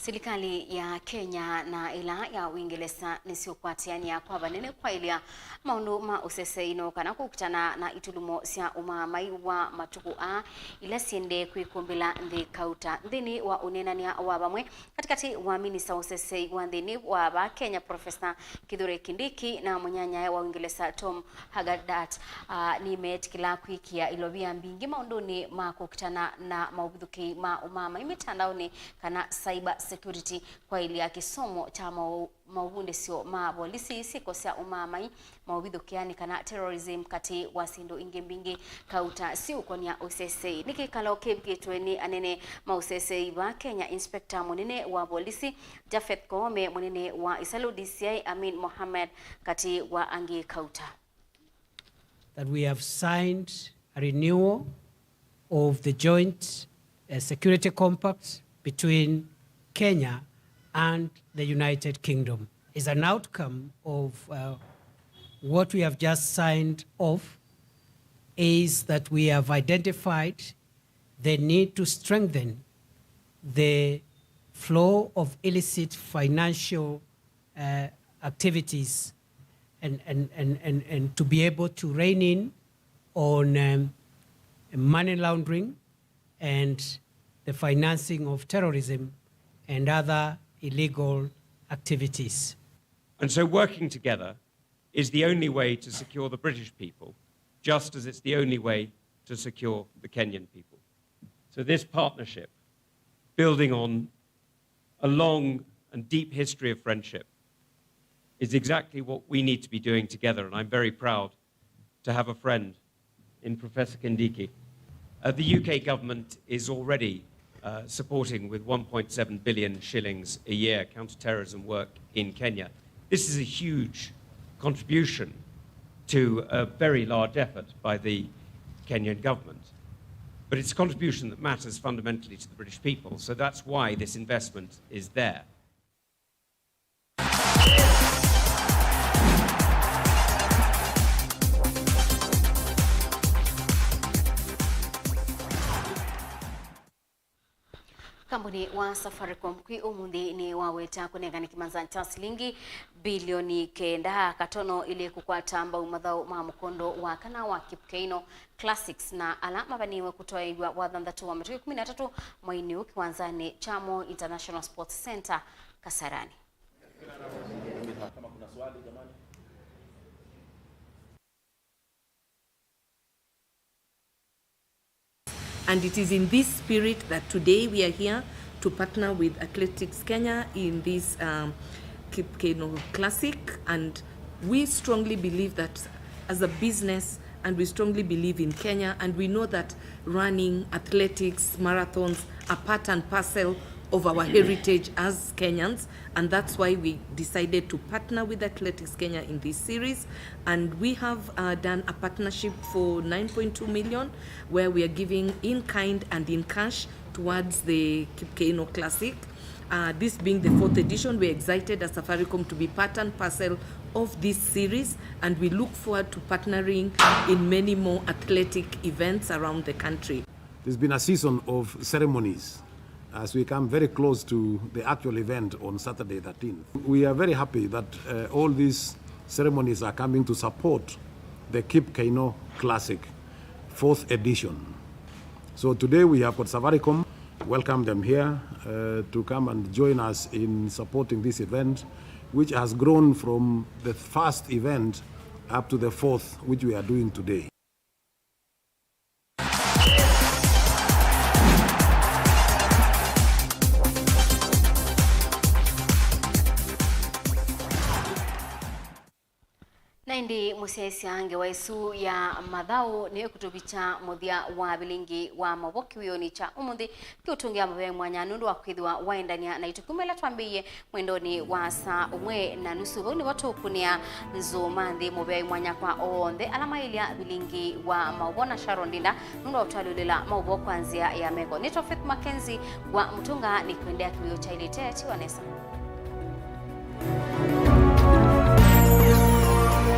Silikalĩ ya Kenya na ĩla ya Ũingelesa nĩsyũkwatĩanĩa kwa vanene kwaĩlya maũndũ ma ũsesei no kana kũkitana na itulumo sya ũmaamai wa matukũ aa ila syĩendee kwĩkũmbĩla nthĩ kauta. Nthĩnĩ wa ũneenany'a wa vamwe katĩkatĩ wa minista wa ũsesei wa nthĩnĩ wa vaa Kenya, Profesa Kithure Kindiki na mũnyanyae wa Ũingelesa Tom Haggadat, ah, nĩmeetĩkĩla kwĩkĩa ilovia mbingĩ maũndũnĩ ma kũkitana na maũvithũkĩi ma ũmaamai mĩtandaonĩ kana cyber security, kwaĩlya kĩsomo kya mau-, maũvundĩsyo ma volisi, syĩko sya ũmaamai, maũvithũkĩani kana terrorism, katĩ wa syĩndũ ingĩ mbingĩ kauta siũkonia ũsesei. Nĩ kĩkalo kĩvikĩtwe nĩ anene ma ũsesei va Kenya, Inspector mũnene wa volisi Japheth Koome, mũnene wa ĩsalũ D C I Amin Mohamed, katĩ wa angĩ kauta. That we have signed a renewal of the joint, uh, security compact between Kenya and the United Kingdom is an outcome of, uh, what we have just signed off, is that we have identified the need to strengthen the flow of illicit financial, uh, activities and, and, and, and, and to be able to rein in on, um, money laundering and the financing of terrorism and other illegal activities. And so working together is the only way to secure the British people, just as it's the only way to secure the Kenyan people. So this partnership, building on a long and deep history of friendship, is exactly what we need to be doing together, and I'm very proud to have a friend in Professor Kindiki. Uh, the U K government is already, uh, supporting with one point seven billion shillings a year counterterrorism work in Kenya. This is a huge contribution to a very large effort by the Kenyan government. But it's a contribution that matters fundamentally to the British people, so that's why this investment is there. Kambuni wa Safaricom kwĩ ũmũnthĩ nĩwaweta kũnengane kĩmanza kya silingi bilioni kenda katono ili kũkwata mbau mathaũ ma mũkondo wa kana wa Kipkeino Classics, na ala mavanĩĩwe kũtwaĩw'a wathanthatũ wa matukũ ĩkũmi na atatũ mweinĩ ũũ kĩwanzanĩ kya Moi International Sports Centre Kasarani. And it is in this spirit that today we are here to partner with Athletics Kenya in this, um, Kipkeino Classic, and we strongly believe that as a business, and we strongly believe in Kenya, and we know that running, athletics, marathons are part and parcel of our heritage as Kenyans, and that's why we decided to partner with Athletics Kenya in this series, and we have, uh, done a partnership for nine point two million, where we are giving in kind and in cash towards the Kipkeino Classic. Uh, this being the fourth edition, we're excited as Safaricom to be part and parcel of this series, and we look forward to partnering in many more athletic events around the country. There's been a season of ceremonies as we come very close to the actual event on Saturday thirteenth. We are very happy that, uh, all these ceremonies are coming to support the Kipkeino Classic, fourth edition. So today we have got Safaricom, welcome them here, uh, to come and join us in supporting this event, which has grown from the first event up to the fourth, which we are doing today. Na Ĩndĩ mũsyaĩĩsya, ngewa ĩsu ya mathaũ nĩyo ĩkũtũvikya mũthya wa vilingi wa maũvoo kĩwĩonĩ kya ũmũnthĩ. Kĩũtũngĩa mũvea mwanya nũndũ wa kwĩthĩwa waendania naitũ kuma ĩla twambĩĩie mwendonĩ wa saa ũmwe na nusu. Vau nĩvo tũkũnĩa nzũma nthĩ. Mũvea mwanya kwa onthe ala mailya vilingi wa maũvoo na Sharon Ndinda nũndũ wa ũtwalũlĩla maũvoo kwa nzĩa ya meko. Nĩtwa Faith Mackenzie wa Mũtũnga, nĩkwendea kĩwĩo kyaĩlĩte. Tiwa nesa.